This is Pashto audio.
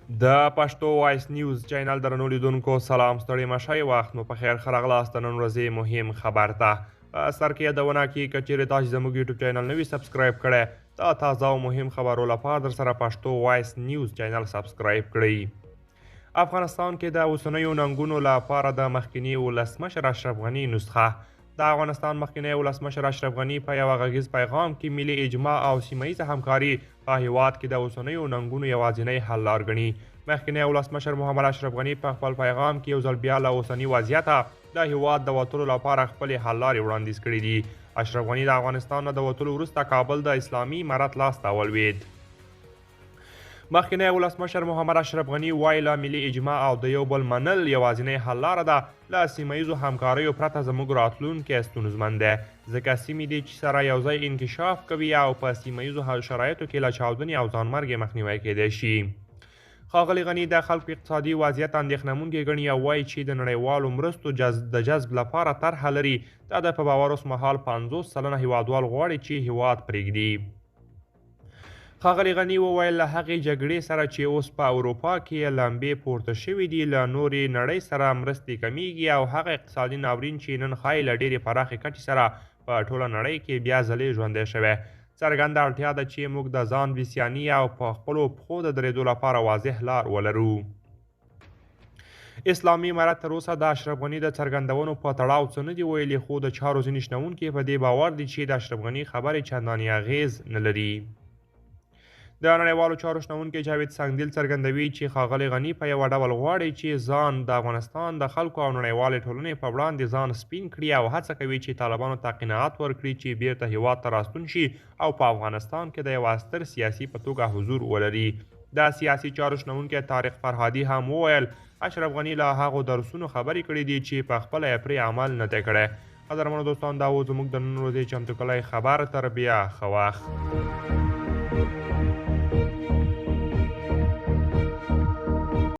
د پښتو وایس نیوز چینل درنو لیدونکو سلام، ستړي مه شئ، وخت مو په خیر. ښه راغلاست د نن ورځې مهم خبر ته. په سر کې یادونه کې که چیرې تاسو زموږ یوټیوب چینل نه وي subscribe کړی، د تازه او مهم خبرو لپاره در سره پښتو وایس نیوز چینل subscribe کړئ. افغانستان کې د اوسنیو ننګونو لپاره د مخکني ولسمشر اشرف غني نسخه. د افغانستان مخکنی ولسمشر اشرف غني په یوه غږیز پیغام کې ملي اجماع او سیمه ییزه همکاري په هیواد کې د اوسنیو ننګونو یوازینۍ حل لار ګڼي. مخکنی ولسمشر محمد اشرف غني په خپل پیغام کې یو ځل بیا له اوسني وضعیته د هیواد د وتلو لپاره خپلې حل لارې وړاندیز کړې دي. اشرف غني د افغانستان نه د وتلو وروسته کابل د اسلامي امارت لاس ته ولوېد. مخکنی ولسمشر محمد اشرف غني وایي له ملي اجماع او د یو بل منل یوازینۍ حل لاره ده. له سیمه ییزو همکاریو پرته زموږ راتلونکی ستونزمن دی، ځکه سیمې دي چې سره یو ځای انکشاف کوي او په سیمه ییزو شرایطو کې له چاودنې او ځانمرګې مخنیوی کیدای شي. ښاغلی غني د خلکو اقتصادي وضعیت اندېښنمونکی ګڼي او وایي چې د نړیوالو مرستو د جذب لپاره طرحه لري. دا د په باور اوسمهال 50% هیوادوال غواړي چې هیواد پرېږدي. ښاغلي غني وویل له هغې جګړې سره چې اوس په اروپا کې لمبې پورته شوې دي، له نورې نړۍ سره مرستې کمیږي او هغه اقتصادي ناورین چې نن ښایي له ډېرې پراخې کچې سره په ټوله نړۍ کې بیا ځلې ژوندی شوی. څرګنده اړتیا ده چې موږ د ځان بسیاني او په خپلو پښو د درېدو لپاره واضح لار ولرو. اسلامي امارت تر اوسه د اشرف غني د څرګندونو په تړاو څه نه دي ویلي، خو د چارو ځینې شنونکي په دې باور دي چې د اشرف غني خبرې چندانې اغېز نه لري. د نړیوالو چارو شنونکی جاوید سنگدل څرګندوي چې ښاغلی غني په یوه ډول غواړي چې ځان د افغانستان د خلکو او نړیوالې ټولنې په وړاندې ځان سپین کړي او هڅه کوي چې طالبانو ته قناعت ورکړي چې بیرته هیواد ته راستون شي او په افغانستان کې د یوه ستر سیاسي په توګه حضور ولري. د سیاسي چارو شنونکی طارق فرهادي هم وویل اشرف غني له هغو درسونو خبرې کړې دي چې په خپله یې پرې عمل نه دی کړی. قدرمنو دوستان، دا و زموږ د نن ورځې چمتو کړی خبر. تر بیا ښه وخت.